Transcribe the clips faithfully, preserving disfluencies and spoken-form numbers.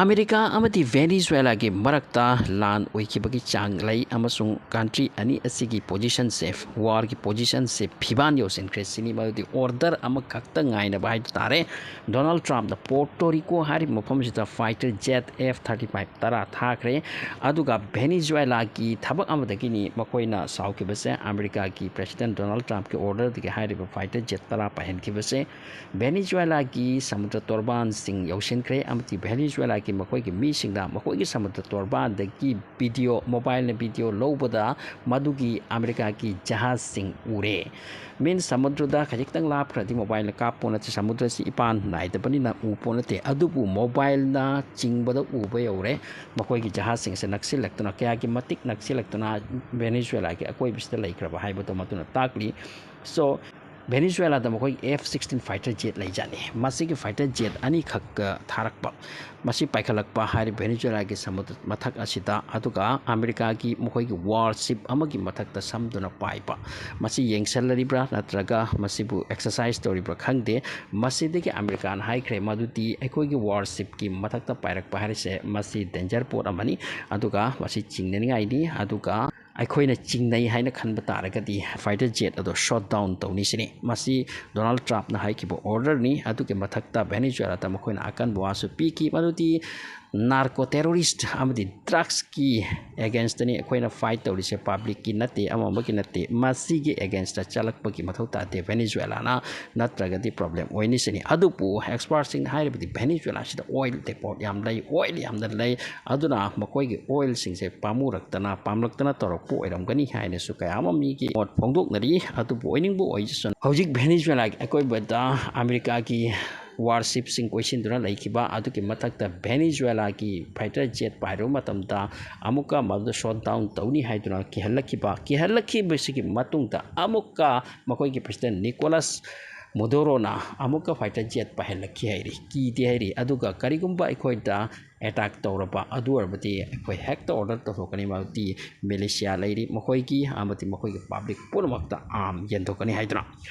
America ꯑꯃꯗꯤ ꯚꯦꯅꯤꯖꯨꯋꯦꯂꯥꯒꯤ ꯃꯔꯛꯇ ꯂꯥꯟ ꯑꯣꯏꯈꯤꯕꯒꯤ ꯆꯥꯡ ꯂꯩ ꯑꯃꯁꯨꯡ ꯀꯟꯇ꯭ꯔꯤ ꯑꯅꯤ ꯑꯁꯤꯒꯤ ꯄꯣꯖꯤꯁꯟꯁꯦ, ꯋꯥꯔꯒꯤ ꯄꯣꯖꯤꯁꯟꯁꯦ ꯐꯤꯕꯥꯟ ꯌꯧꯁꯤꯟꯈ꯭ꯔꯦ ꯁꯤꯅꯤ꯫ ꯃꯗꯨꯗꯤ ꯑꯣꯔꯗꯔ ꯑꯃꯈꯛꯇ ꯉꯥꯏꯅꯕ ꯍꯥꯏꯕ ꯇꯥꯔꯦ꯫ ꯗꯣꯅꯥꯜꯗ ꯇ꯭ꯔꯝꯞꯅ ꯄꯣꯔꯇꯣ ꯔꯤꯀꯣ ꯍꯥꯏꯔꯤꯕ ꯃꯐꯝꯁꯤꯗ fighter Z F thirty five ꯇꯔꯥ ꯊꯥꯈ꯭ꯔꯦ꯫ ꯑꯗꯨꯒ ꯚꯦꯅꯤꯖꯨꯋꯦꯂꯥꯒꯤ ꯊꯕꯛ ꯑꯃꯗꯒꯤꯅꯤ ꯃꯈꯣꯏꯅ ꯁꯥꯎꯈꯤꯕꯁꯦ꯫ ꯑꯃꯦꯔꯤꯀꯥꯒꯤ ꯄ꯭ꯔꯦꯁꯤꯗꯦꯟ ꯗꯣꯅꯥꯜꯗ ꯇ꯭ꯔꯝꯞꯀꯤ ꯑꯣꯔꯗꯔꯗꯒꯤ ꯍꯥꯏꯔꯤꯕ ꯐꯥꯏꯇꯔ ꯖꯦꯠ ꯇꯔꯥ ꯄꯥꯏꯍꯟꯈꯤꯕꯁꯦ꯫ ꯚꯦꯅꯤꯖꯨꯋꯦꯂꯥꯒꯤ ꯁꯃꯨꯗ꯭ꯔ ꯇꯣꯔꯕꯥꯟꯁꯤꯡ ꯌꯧꯁꯤꯟꯈ꯭ꯔꯦ ꯑꯃꯗꯤ ꯚꯦꯅꯤꯖꯨꯋꯦꯂꯥꯒꯤ ꯃꯈꯣꯏꯒꯤ ꯃꯤꯁꯤꯡꯅ ꯃꯈꯣꯏꯒꯤ ꯁꯃꯨꯗ꯭ꯔ ꯇꯣꯔꯕꯥꯟꯗꯒꯤ ꯚꯤꯗꯤꯑꯣ, ꯃꯣꯕꯥꯏꯜꯅ ꯚꯤꯗꯤꯑꯣ ꯂꯧꯕꯗ ꯃꯗꯨꯒꯤ ꯑꯃꯦꯔꯤꯀꯥꯒꯤ ꯖꯍꯥꯖꯁꯤꯡ ꯎꯔꯦ꯫ ꯃꯤꯟ ꯁꯃꯨꯗ꯭ꯔꯗ ꯈꯖꯤꯛꯇꯪ ꯂꯥꯞꯈ꯭ꯔꯗꯤ ꯃꯣꯕꯥꯏꯜꯅ ꯀꯥꯞꯄꯣ ꯅꯠꯇꯦ, ꯁꯃꯨꯗ꯭ꯔꯁꯤ ꯏꯄꯥꯟ ꯅꯥꯏꯗꯕꯅꯤꯅ ꯎꯄꯣ ꯅꯠꯇꯦ, ꯑꯗꯨꯕꯨ ꯃꯣꯕꯥꯏꯜꯅ ꯆꯤꯡꯕꯗ ꯎꯕ ꯌꯧꯔꯦ꯫ ꯃꯈꯣꯏꯒꯤ ꯖꯍꯥꯖꯁꯤꯡꯁꯦ ꯅꯛꯁꯤꯜꯂꯛꯇꯨꯅ, ꯀꯌꯥꯒꯤ ꯃꯇꯤꯛ ꯅꯛꯁꯤꯜꯂꯛꯇꯨꯅ ꯚꯦꯅꯤꯖꯨꯋꯦꯂꯥꯒꯤ ꯑꯀꯣꯏꯕꯁꯤꯗ ꯂꯩꯈ꯭ꯔꯕ ꯍꯥꯏꯕꯗꯣ ꯃꯗꯨꯅ ꯇꯥꯛꯂꯤ꯫ So, ꯚꯦꯅꯤꯖꯨꯋꯦꯂꯥꯗ ꯃꯈꯣꯏꯒꯤ ꯑꯦꯐ ꯁꯤꯛꯁꯇꯤꯟ ꯐꯥꯏꯇꯔ ꯖꯦꯠ ꯂꯩꯖꯥꯠꯅꯤ꯫ ꯃꯁꯤꯒꯤ ꯐꯥꯏꯇꯔ ꯖꯦꯠ ꯑꯅꯤꯈꯛ ꯊꯥꯔꯛꯄ, ꯃꯁꯤ ꯄꯥꯏꯈꯠꯂꯛꯄ ꯍꯥꯏꯔꯤꯕ ꯚꯦꯅꯤꯖꯨꯋꯦꯂꯥꯒꯤ ꯁꯃꯨꯗ꯭ꯔ ꯃꯊꯛ ꯑꯁꯤꯗ, ꯑꯗꯨꯒ ꯑꯃꯦꯔꯤꯀꯥꯒꯤ ꯃꯈꯣꯏꯒꯤ ꯋꯥꯔꯁꯤꯞ ꯑꯃꯒꯤ ꯃꯊꯛꯇ ꯁꯝꯗꯨꯅ ꯄꯥꯏꯕ, ꯃꯁꯤ ꯌꯦꯡꯁꯤꯜꯂꯔꯤꯕ꯭ꯔꯥ ꯅꯠꯇ꯭ꯔꯒ ꯃꯁꯤꯕꯨ ꯑꯦꯛꯁꯔꯁꯥꯏꯁ ꯇꯧꯔꯤꯕ꯭ꯔꯥ ꯈꯪꯗꯦ꯫ ꯃꯁꯤꯗꯒꯤ ꯑꯃꯦꯔꯤꯀꯥꯅ ꯍꯥꯏꯈ꯭ꯔꯦ ꯃꯗꯨꯗꯤ ꯑꯩꯈꯣꯏꯒꯤ ꯋꯥꯔꯁꯤꯞꯀꯤ ꯃꯊꯛꯇ ꯄꯥꯏꯔꯛꯄ ꯍꯥꯏꯔꯤꯁꯦ ꯃꯁꯤ ꯗꯦꯟꯖꯔ ꯄꯣꯠ ꯑꯃꯅꯤ, ꯑꯗꯨꯒ ꯃꯁꯤ ꯆꯤꯡꯅꯅꯤꯡꯉꯥꯏꯅꯤ, ꯑꯗꯨꯒ ꯑꯩꯈꯣꯏꯅ ꯆꯤꯡꯅꯩ ꯍꯥꯏꯅ ꯈꯟꯕ ꯇꯥꯔꯒꯗꯤ ꯐꯥꯏꯇꯔ ꯖꯦꯠ ꯑꯗꯣ ꯁꯣꯠ ꯗꯥꯎꯟ ꯇꯧꯅꯤ ꯁꯤꯅꯤ꯫ ꯃꯁꯤ ꯗꯣꯅꯥꯜꯗ ꯇ꯭ꯔꯝꯞꯅ ꯍꯥꯏꯈꯤꯕ ꯑꯣꯔꯗꯔꯅꯤ꯫ ꯑꯗꯨꯒꯤ ꯃꯊꯛꯇ ꯚꯦꯅꯤꯖꯨꯋꯦꯂꯥꯗ ꯃꯈꯣꯏꯅ ꯑꯀꯟꯕ ꯋꯥꯁꯨ ꯄꯤꯈꯤ, ꯃꯗꯨꯗꯤ ꯅꯥꯔꯀꯣ ꯇꯦꯔꯣꯔꯤꯁ ꯑꯃꯗꯤ ꯗ꯭ꯔꯛꯁꯀꯤ ꯑꯦꯒꯦꯟꯁꯇꯅꯤ ꯑꯩꯈꯣꯏꯅ ꯐꯥꯏꯠ ꯇꯧꯔꯤꯁꯦ, ꯄꯕ꯭ꯂꯤꯛꯀꯤ ꯅꯠꯇꯦ, ꯑꯃ ꯑꯃꯒꯤ ꯅꯠꯇꯦ꯫ ꯃꯁꯤꯒꯤ ꯑꯦꯒꯦꯟꯁꯇ ꯆꯠꯂꯛꯄꯒꯤ ꯃꯊꯧ ꯇꯥꯗꯦ ꯚꯦꯅꯤꯖꯨꯋꯦꯂꯥꯅ, ꯅꯠꯇ꯭ꯔꯒꯗꯤ ꯄ꯭ꯔꯣꯕ꯭ꯂꯦꯝ ꯑꯣꯏꯅꯤ ꯁꯤꯅꯤ꯫ ꯑꯗꯨꯕꯨ ꯑꯦꯛꯁꯄꯥꯔꯠꯁꯤꯡꯅ ꯍꯥꯏꯔꯤꯕꯗꯤ ꯚꯦꯅꯤꯖꯨꯋꯦꯂꯥꯁꯤꯗ ꯑꯣꯏꯜ ꯗꯤꯄꯣꯔꯠ ꯌꯥꯝ ꯂꯩ, ꯑꯣꯏꯜ ꯌꯥꯝꯅ ꯂꯩ, ꯑꯗꯨꯅ ꯃꯈꯣꯏꯒꯤ ꯑꯣꯏꯜꯁꯤꯡꯁꯦ ꯄꯥꯝꯃꯨꯔꯛꯇꯅ, ꯄꯥꯝꯂꯛꯇꯅ ꯇꯧꯔꯛꯄ ꯑꯣꯏꯔꯝꯒꯅꯤ ꯍꯥꯏꯅꯁꯨ ꯀꯌꯥ ꯑꯃ ꯃꯤꯒꯤ ꯃꯣꯠ ꯐꯣꯡꯗꯣꯛꯅꯔꯤ꯫ ꯑꯗꯨꯕꯨ ꯑꯣꯏꯅꯤꯡꯕ ꯑꯣꯏꯖꯁꯅꯨ, ꯍꯧꯖꯤꯛ ꯚꯦꯅꯤꯖꯨꯋꯦꯂꯥꯒꯤ ꯑꯀꯣꯏꯕꯗ ꯑꯃꯦꯔꯤꯀꯥꯒꯤ ꯋꯥꯔꯁꯤꯞꯁꯤꯡ ꯀꯣꯏꯁꯤꯟꯗꯨꯅ ꯂꯩꯈꯤꯕ, ꯑꯗꯨꯒꯤ ꯃꯊꯛꯇ ꯚꯦꯅꯤꯖꯨꯋꯦꯂꯥꯒꯤ ꯐꯥꯏꯇꯔ ꯖꯦꯠ ꯄꯥꯏꯔꯨꯕ ꯃꯇꯝꯗ ꯑꯃꯨꯛꯀ ꯃꯗꯨꯗ ꯁꯣꯠ ꯗꯥꯎꯟ ꯇꯧꯅꯤ ꯍꯥꯏꯗꯨꯅ ꯀꯤꯍꯜꯂꯛꯈꯤꯕ, ꯀꯤꯍꯜꯂꯛꯈꯤꯕꯁꯤꯒꯤ ꯃꯇꯨꯡꯗ ꯑꯃꯨꯛꯀ ꯃꯈꯣꯏꯒꯤ ꯄ꯭ꯔꯦꯁꯤꯗꯦꯟ ꯅꯤꯀꯣꯂꯥꯁ ꯃꯣꯗꯣꯔꯣꯅ ꯑꯃꯨꯛꯀ ꯐꯥꯏꯇꯔ ꯖꯦꯠ ꯄꯥꯏꯍꯜꯂꯛꯈꯤ ꯍꯥꯏꯔꯤ, ꯀꯤꯗꯦ ꯍꯥꯏꯔꯤ꯫ ꯑꯗꯨꯒ ꯀꯔꯤꯒꯨꯝꯕ ꯑꯩꯈꯣꯏꯗ ꯑꯦꯇꯥꯛ ꯇꯧꯔꯕ ꯑꯗꯨ ꯑꯣꯏꯔꯕꯗꯤ ꯑꯩꯈꯣꯏ ꯍꯦꯛꯇ ꯑꯣꯔꯗꯔ ꯇꯧꯊꯣꯛꯀꯅꯤ, ꯃꯗꯨꯗꯤ ꯃꯤꯂꯤꯁꯤꯌꯥ ꯂꯩꯔꯤ ꯃꯈꯣꯏꯒꯤ ꯑꯃꯗꯤ ꯃꯈꯣꯏꯒꯤ ꯄꯕ꯭ꯂꯤꯛ ꯄꯨꯝꯅꯃꯛꯇ ꯑꯥꯔꯝ ꯌꯦꯟꯊꯣꯛꯀꯅꯤ ꯍꯥꯏꯗꯨꯅ꯫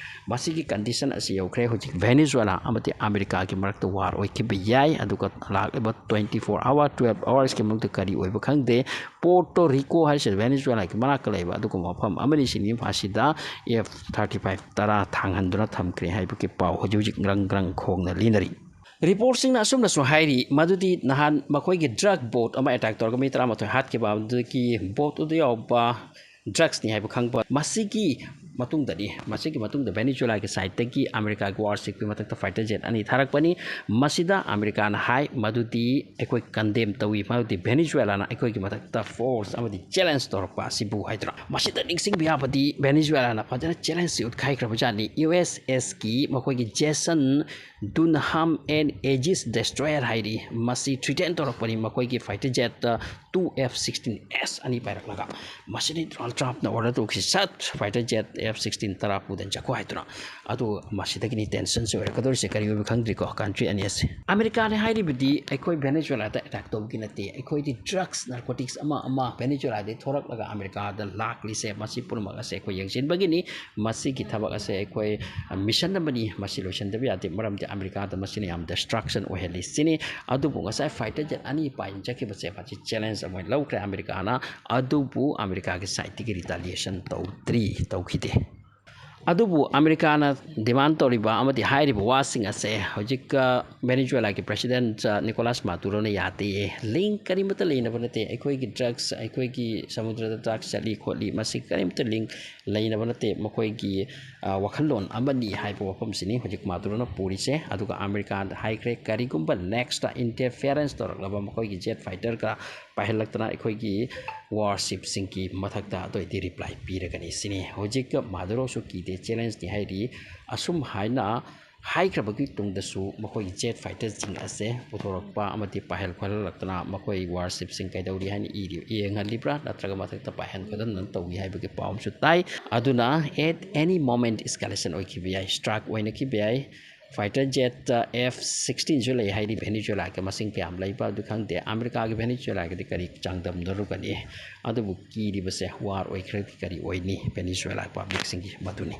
ꯃꯁꯤꯒꯤ ꯀꯟꯗꯤꯁꯟ ꯑꯁꯤ ꯌꯧꯈ꯭ꯔꯦ꯫ ꯍꯧꯖꯤꯛ ꯚꯦꯅꯤꯖꯨꯋꯦꯂꯥ ꯑꯃꯗꯤ ꯑꯃꯦꯔꯤꯀꯥꯒꯤ ꯃꯔꯛꯇ ꯋꯥꯔ ꯑꯣꯏꯈꯤꯕ ꯌꯥꯏ, ꯑꯗꯨꯒ ꯂꯥꯛꯂꯤꯕ twenty four hour, twelve hours ꯀꯤ ꯃꯅꯨꯡꯗ ꯀꯔꯤ ꯑꯣꯏꯕ ꯈꯪꯗꯦ꯫ ꯄꯣꯔꯇꯣ ꯔꯤꯀꯣ ꯍꯥꯏꯔꯤꯁꯦ ꯚꯦꯅꯤꯖꯨꯋꯦꯂꯥꯒꯤ ꯃꯅꯥꯛꯇ ꯂꯩꯕ ꯑꯗꯨꯒꯨꯝꯕ ꯃꯐꯝ ꯑꯃꯅꯤ꯫ ꯁꯤꯅꯤ ꯃꯁꯤꯗ F thirty five ꯇꯔꯥ ꯊꯥꯡꯍꯟꯗꯨꯅ ꯊꯝꯈ꯭ꯔꯦ ꯍꯥꯏꯕꯒꯤ ꯄꯥꯎ ꯍꯧꯖꯤꯛ ꯍꯧꯖꯤꯛ ꯒ꯭ꯔꯪ ꯒ꯭ꯔꯪ ꯈꯣꯡꯅ ꯂꯤꯅꯔꯤ꯫ ꯔꯤꯄꯣꯔꯠꯁꯤꯡꯅ ꯑꯁꯨꯝꯅꯁꯨ ꯍꯥꯏꯔꯤ ꯃꯗꯨꯗꯤ ꯅꯍꯥꯟ ꯃꯈꯣꯏꯒꯤ ꯗ꯭ꯔꯒ ꯕꯣꯠ ꯑꯃ ꯑꯦꯇꯥꯛ ꯇꯧꯔꯒ ꯃꯤ ꯇꯔꯥꯃꯥꯊꯣꯏ ꯍꯥꯠꯈꯤꯕ ꯑꯗꯨꯒꯤ ꯕꯣꯠ ꯑꯗꯨ ꯌꯥꯎꯕ ꯗ꯭ꯔꯒꯁꯅꯤ ꯍꯥꯏꯕ ꯈꯪꯕ꯫ ꯃꯁꯤꯒꯤ ꯃꯇꯨꯡꯗꯗꯤ, ꯃꯁꯤꯒꯤ ꯃꯇꯨꯡꯗ ꯚꯦꯅꯤꯖꯨꯋꯦꯂꯥꯒꯤ ꯁꯥꯏꯠꯇꯒꯤ ꯑꯃꯦꯔꯤꯀꯥꯒꯤ ꯋꯥꯔꯁꯤꯞꯀꯤ ꯃꯊꯛꯇ ꯐꯥꯏꯇꯔ ꯖꯦꯠ ꯑꯅꯤ ꯊꯥꯔꯛꯄꯅꯤ꯫ ꯃꯁꯤꯗ ꯑꯃꯦꯔꯤꯀꯥꯅ ꯍꯥꯏ ꯃꯗꯨꯗꯤ ꯑꯩꯈꯣꯏ ꯀꯟꯗꯦꯝ ꯇꯧꯏ, ꯃꯗꯨꯗꯤ ꯚꯦꯅꯤꯖꯨꯋꯦꯂꯥꯅ ꯑꯩꯈꯣꯏꯒꯤ ꯃꯊꯛꯇ ꯐꯣꯔꯁ ꯑꯃꯗꯤ ꯆꯦꯂꯦꯟꯖ ꯇꯧꯔꯛꯄ ꯑꯁꯤꯕꯨ ꯍꯥꯏꯗꯨꯅ꯫ ꯃꯁꯤꯗ ꯅꯤꯡꯁꯤꯡꯕ ꯌꯥꯕꯗꯤ ꯚꯦꯅꯤꯖꯨꯋꯦꯂꯥꯅ ꯐꯖꯅ ꯆꯦꯂꯦꯟꯖꯁꯤ ꯎꯠꯈꯥꯏꯈ꯭ꯔꯕꯖꯥꯠꯅꯤ꯫ ꯌꯨ ꯑꯦꯁ ꯑꯦꯁꯀꯤ ꯃꯈꯣꯏꯒꯤ ꯖꯦꯁꯟ ꯗꯨꯟꯍꯥꯝ ꯑꯦꯟ ꯑꯦꯖꯤꯁ ꯗꯦꯁꯇ꯭ꯔꯣꯌꯔ ꯍꯥꯏꯔꯤ꯫ ꯃꯁꯤ ꯊ꯭ꯔꯤꯇꯦꯟ ꯇꯧꯔꯛꯄꯅꯤ ꯃꯈꯣꯏꯒꯤ fighter Z two F sixteen S ꯑꯅꯤ ꯄꯥꯏꯔꯛꯂꯒ꯫ ꯃꯁꯤꯗꯤ ꯗꯣꯅꯥꯜꯗ ꯇ꯭ꯔꯝꯞꯅ ꯑꯣꯔꯗꯔ ꯇꯧꯈꯤ, "ꯁꯠ, ꯐꯥꯏꯇꯔ ꯖꯦꯠ F sixteen ꯇꯔꯥ ꯄꯨꯗꯅ ꯆꯠꯈꯣ" ꯍꯥꯏꯗꯨꯅ꯫ ꯑꯗꯨ ꯃꯁꯤꯗꯒꯤꯅꯤ ꯇꯦꯟꯁꯟꯁꯦ ꯑꯣꯏꯔꯛꯀꯗꯧꯔꯤꯁꯦ꯫ ꯀꯔꯤ ꯑꯣꯏꯕ ꯈꯪꯗ꯭ꯔꯤꯀꯣ, ꯀꯟꯇ꯭ꯔꯤ ꯑꯅꯤ ꯑꯁꯤ꯫ ꯑꯃꯦꯔꯤꯀꯥꯅ ꯍꯥꯏꯔꯤꯕꯗꯤ ꯑꯩꯈꯣꯏ ꯚꯦꯅꯦꯖꯨꯋꯦꯂꯥꯗ ꯑꯦꯇꯥꯛ ꯇꯧꯕꯒꯤ ꯅꯠꯇꯦ, ꯑꯩꯈꯣꯏꯗꯤ ꯗ꯭ꯔꯒꯁ, ꯅꯥꯔꯀꯣꯇꯤꯛꯁ ꯑꯃ ꯑꯃ ꯚꯦꯅꯦꯖꯨꯋꯦꯂꯥꯗꯒꯤ ꯊꯣꯔꯛꯂꯒ ꯑꯃꯦꯔꯤꯀꯥꯗ ꯂꯥꯛꯂꯤꯁꯦ, ꯃꯁꯤ ꯄꯨꯝꯅꯃꯛ ꯑꯁꯦ ꯑꯩꯈꯣꯏ ꯌꯦꯡꯁꯤꯟꯕꯒꯤꯅꯤ꯫ ꯃꯁꯤꯒꯤ ꯊꯕꯛ ꯑꯁꯦ ꯑꯩꯈꯣꯏ, ꯑ, ꯃꯤꯁꯟ ꯑꯃꯅꯤ, ꯃꯁꯤ ꯂꯣꯏꯁꯤꯟꯗꯕ ꯌꯥꯗꯦ, ꯃꯔꯝꯗꯤ ꯑꯃꯦꯔꯤꯀꯥꯗ ꯃꯁꯤꯅ ꯌꯥꯝ ꯗꯤꯁꯇ꯭ꯔꯛꯁꯟ ꯑꯣꯏꯍꯜꯂꯤ ꯁꯤꯅꯤ꯫ ꯑꯗꯨꯕꯨ ꯉꯁꯥꯏ ꯐꯥꯏꯇꯔ ꯖꯦꯠ ꯑꯅꯤ ꯄꯥꯏꯅ ꯆꯠꯈꯤꯕꯁꯦ ꯃꯁꯤ ꯆꯦꯂꯦꯟꯖ ꯑꯃ ꯑꯣꯏꯅ ꯂꯧꯈ꯭ꯔꯦ ꯑꯃꯦꯔꯤꯀꯥꯅ, ꯑꯗꯨꯕꯨ ꯑꯃꯦꯔꯤꯀꯥꯒꯤ ꯁꯥꯏꯠꯇꯒꯤ ꯔꯤꯇꯥꯂꯤꯌꯦꯁꯟ ꯇꯧꯗ꯭ꯔꯤ, ꯇꯧꯈꯤꯗꯦ꯫ ꯑꯗꯨꯕꯨ ꯑꯃꯦꯔꯤꯀꯥꯅ ꯗꯤꯃꯥꯟ ꯇꯧꯔꯤꯕ ꯑꯃꯗꯤ ꯍꯥꯏꯔꯤꯕ ꯋꯥꯁꯤꯡ ꯑꯁꯦ ꯍꯧꯖꯤꯛ, ꯑ, ꯚꯦꯅꯦꯖꯨꯋꯦꯂꯥꯒꯤ ꯄ꯭ꯔꯦꯁꯤꯗꯦꯟꯠ, ꯑ, ꯅꯤꯀꯣꯂꯥꯁ ꯃꯥꯗꯨꯔꯣꯅ ꯌꯥꯗꯦ꯫ ꯂꯤꯡ ꯀꯔꯤꯃꯠꯇ ꯂꯩꯅꯕ ꯅꯠꯇꯦ꯫ ꯑꯩꯈꯣꯏꯒꯤ ꯗ꯭ꯔꯒꯁ, ꯑꯩꯈꯣꯏꯒꯤ ꯁꯃꯨꯗ꯭ꯔꯗ ꯗ꯭ꯔꯒꯁ ꯆꯠꯂꯤ ꯈꯣꯠꯂꯤ, ꯃꯁꯤ ꯀꯔꯤꯃꯠꯇ ꯂꯤꯡ ꯂꯩꯅꯕ ꯅꯠꯇꯦ꯫ ꯃꯈꯣꯏꯒꯤ, ꯑ, ꯋꯥꯈꯜꯂꯣꯟ ꯑꯃꯅꯤ ꯍꯥꯏꯕ ꯋꯥꯐꯝꯁꯤꯅꯤ ꯍꯧꯖꯤꯛ ꯃꯥꯗꯨꯔꯣꯅ ꯄꯨꯔꯤꯁꯦ꯫ ꯑꯗꯨꯒ ꯑꯃꯦꯔꯤꯀꯥꯗ ꯍꯥꯏꯈ꯭ꯔꯦ, ꯀꯔꯤꯒꯨꯝꯕ ꯅꯦꯛꯁꯇ ꯏꯟꯇꯔꯐꯤꯌꯔꯦꯟꯁ ꯇꯧꯔꯛꯂꯕ ꯃꯈꯣꯏꯒꯤ ꯖꯦꯠ ꯐꯥꯏꯇꯔꯒ ꯄꯥꯏꯍꯜꯂꯛꯇꯅ ꯑꯩꯈꯣꯏꯒꯤ ꯋꯥꯔꯁꯤꯞꯁꯤꯡꯒꯤ ꯃꯊꯛꯇ ꯑꯗꯨ ꯑꯣꯏꯗꯤ ꯔꯤꯄ꯭ꯂꯥꯏ ꯄꯤꯔꯒꯅꯤ ꯁꯤꯅꯤ꯫ ꯍꯧꯖꯤꯛ ꯃꯥꯗꯨꯔꯣꯁꯨ ꯀꯤꯗꯦ, ꯆꯦꯂꯦꯟꯖꯅꯤ ꯍꯥꯏꯔꯤ꯫ ꯑꯁꯨꯝ ꯍꯥꯏꯅ ꯍꯥꯏꯈ꯭ꯔꯕꯒꯤ ꯇꯨꯡꯗꯁꯨ ꯃꯈꯣꯏꯒꯤ ꯖꯦꯠ ꯐꯥꯏꯇꯔꯁꯤꯡ ꯑꯁꯦ ꯄꯨꯊꯣꯔꯛꯄ ꯑꯃꯗꯤ ꯄꯥꯏꯍꯜ ꯈꯣꯏꯍꯜꯂꯛꯇꯅ ꯃꯈꯣꯏ ꯋꯥꯔꯁꯤꯞꯁꯤꯡ ꯀꯩꯗꯧꯔꯤ ꯍꯥꯏꯅ ꯏꯔꯤ-, ꯌꯦꯡꯍꯜꯂꯤꯕ꯭ꯔꯥ ꯅꯠꯇ꯭ꯔꯒ ꯃꯊꯛꯇ ꯄꯥꯏꯍꯟ ꯈꯣꯠꯍꯟꯗꯅ ꯇꯧꯔꯤ ꯍꯥꯏꯕꯒꯤ ꯄꯥꯎ ꯑꯃꯁꯨ ꯇꯥꯏ꯫ ꯑꯗꯨꯅ at any moment escalation ꯑꯣꯏꯈꯤꯕ ꯌꯥꯏ, ꯁ꯭ꯇ꯭ꯔꯥꯏꯛ ꯑꯣꯏꯅꯈꯤꯕ ꯌꯥꯏ꯫ Fighter jet F sixteen ꯁꯨ ꯂꯩ ꯍꯥꯏꯔꯤ ꯚꯦꯅꯤꯖꯨꯋꯦꯂꯥꯒꯤ꯫ ꯃꯁꯤꯡ ꯀꯌꯥꯝ ꯂꯩꯕ ꯑꯗꯨ ꯈꯪꯗꯦ꯫ ꯑꯃꯦꯔꯤꯀꯥꯒꯤ ꯚꯦꯅꯤꯖꯨꯋꯦꯂꯥꯒꯤꯗꯤ ꯀꯔꯤ ꯆꯥꯡꯗꯝꯅꯔꯨꯒꯅꯤ? ꯑꯗꯨꯕꯨ ꯀꯤꯔꯤꯕꯁꯦ ꯋꯥꯔ ꯑꯣꯏꯈ꯭ꯔꯗꯤ ꯀꯔꯤ ꯑꯣꯏꯅꯤ ꯚꯦꯅꯤꯖꯨꯋꯦꯂꯥ ꯄꯕ꯭ꯂꯤꯛꯁꯤꯡꯒꯤ? ꯃꯗꯨꯅꯤ꯫